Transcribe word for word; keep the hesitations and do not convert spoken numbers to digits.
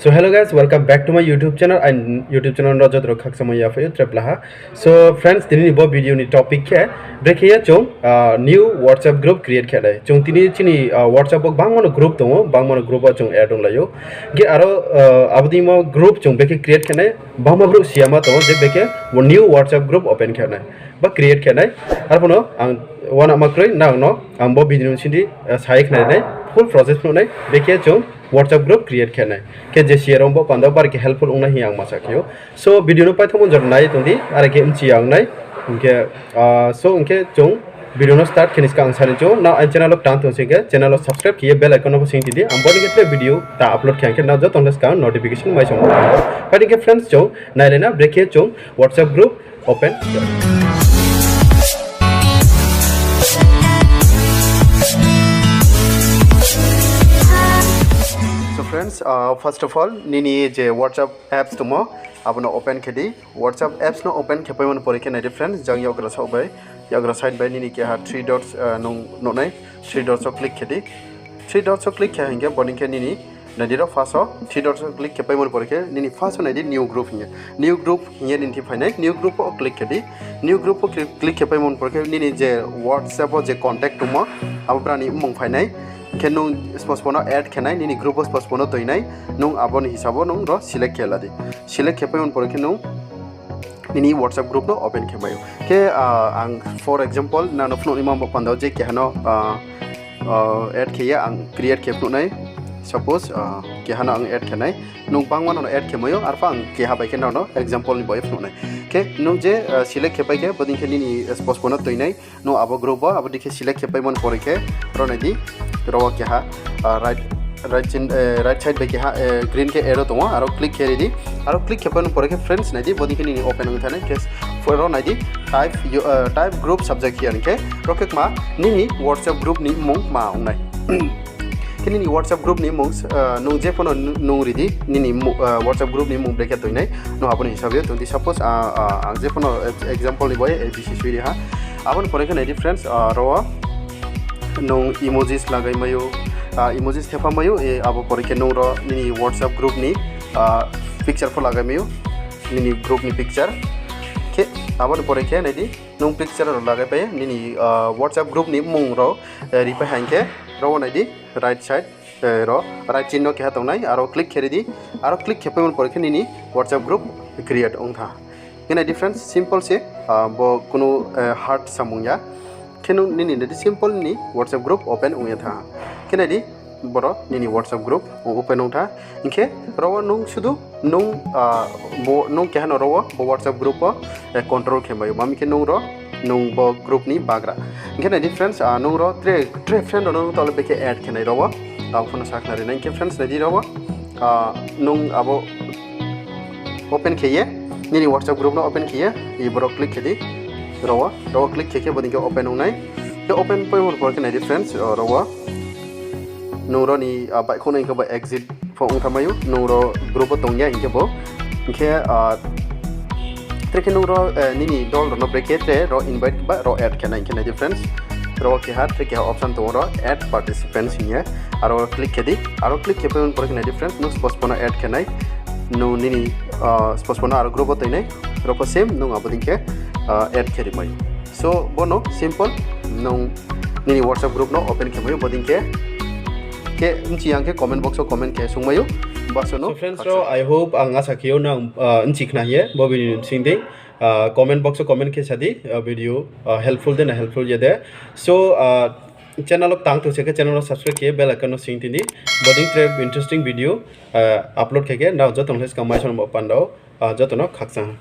So hello guys, welcome back to my YouTube channel. Aini YouTube channel no joto rao khakchangmo yaphai ou, tre pla ha. So friends, tini ni bo video ni topic khe, brekhe ye chung new WhatsApp group create khe nai. Chung tini chini WhatsApp wo bangma no group tong ou, bangma no group wo chung add onglai ou. Hing khe aro abo deimo group chung brekhe create khe nai, bangma brouh siyama tong ou je brekhe new WhatsApp group open khe nai ba create khe nai. Arphuh no ang uanama kroi nang no ang bo video ni sindi sa ye khnari nai, full process phnuh nai, brekhe chung WhatsApp group create khe nai. Khe je siya rao bo panda bari khe helpful ong nai hing ye ang ma sa khe ou. So video no paithomo jora nai ye tong di, are khe mchi ya ong nai. Hing khe, so hing khe chung video no start khe ni skang ang sa ni chung, nang aini channel wo tang tong sing khe channel wo subscribe khe ye bell icon no pho sing ti di, ang bo ni khe tre video ta upload khe hing khe nang joto no skang notification mai song. Phai di khe friends, chung nailai na brekhe chung WhatsApp group open khe. So friends, first of all, nini je WhatsApp apps tongmo, abo no open khe di. WhatsApp apps no open khe paimo ni pore khe nai di friends, jang yagra side bai, yagra side bai nini keha three dots nung nuh nai, three dots wo click khe di. Three dots wo click khe hing khe bo ni khe nini nai di ro first wo three dots wo click khe paimo ni pore khe nini first wo nai di new group hing ye. New group hing ye nini thing phai nai, new group wo click khe di. New group wo click khe paimo ni pore khe nini je WhatsApp wo je contact tongmo, abo brao ni mmung phai nai. Hing khe nung spospo no add khe nai, nini group wo spospo no toi nai, nung abo ni hisab wo nung ro select khe la di. Select khe paimo ni pore khe nung nini WhatsApp group no open khe mai ou. Khe ang for example nang no phnuh naima bo panda wo je keha no add khe ye ang create khe phnuh nai. Suppose keha no ang add khe nai, nung bangma no add khe mai ou, arphuh ang keha bai khe nang no example ni baoh ye phnuh nai. Khe nung je select khe pai khe bodei khe nini spospo no toi nai, nung abo group wo abo dei khe select khe paimo ni pore khe ro nai di, ro wo keha right side bai keha green khe arrow tong ou, aro click khe ri di. Aro click khe paimo ni pore khe friends nai di, bodei khe nini open ong thanng nai. Khe ro nai di type group subject hing ye, hing khe ro khe kma nini WhatsApp group ni mmung kma ong nai. Khe nini WhatsApp group ni mmung nung je pho no nung ri di, nini WhatsApp group ni mmung brekhe toi nai, nung abo ni hisab ye tong di. Suppose ang je pho no example ni baoh ye A B C soi ri ha. Abo ni pore khe nai di friends, ro wo nung emojis lagai mai ou, emojis thepha mai ou, abo pore khe nung ro nini WhatsApp group ni picture pho lagai mai ou, nini group ni picture. Khe abo ni pore khe nai di, nung picture rao lagai pai ye nini WhatsApp group ni mmung rao ri pai ha hing khe, ro wo nai di right side, ro right chin no keha tong nai, aro click khe ri di. Aro click khe paimo ni pore khe nini WhatsApp group create ong tha. Khe nai di friends, simple se, bo kunu hard samung ya. Khe nung nini nai di simple nini WhatsApp group open ong ye tha. Khe nai di, boro nini WhatsApp group open ong tha. Hing khe ro wo nung sudu nung keha no ro wo bo WhatsApp group wo control khe mai ou. Ma mi khe nung ro nung bo group ni bagra. Hing khe nai di friends, nung ro tre, tre friend rao no nung taoh le brekhe add khe nai ro wo. Abo pho no sakhnari nai. Hing khe friends nai di ro wo, nung abo open khe ye, nini WhatsApp group no open khe ye, boro click khe di. Ro wo, ro wo click khe khe bodei khe open ong nai. Khe open paimo ni pore khe nai di friends, ro wo nung ro ni baihkhouh nai hing khe bo exit pho ong tha mai ou, nung ro group wo tong ya hing khe bo. Hing khe tre khe nung ro nini dol rao no brekhe tre ro invite ba ro add khe nai hing khe nai di friends. Ro wo keha tre keha option tong ou ro add participants hing ye. Aro click khe di, aro click khe paimo ni pore khe nai di friends, nung spospo no add khe nai, nung nini spospo no aro group wo toi nai, ro pho same nung abo dei khe add khe ri mai ou. So bo no simple nung nini WhatsApp group no open khe mai ou bodei khe. Khe mchi ya hing khe comment box wo comment khe sung mai ou. Baso no friends rao, I hope, ang asa khe ou nang mchi khna hing ye bo video ni bsing dei comment box wo comment khe sa di, video helpful de na helpful ya de. So channel wo tang tong se khe channel wo subscribe khe bell icon no sing ti di, bodei tre interesting video upload khe khe nrao joto no skang mai song bo panda wo joto no khakchang ha.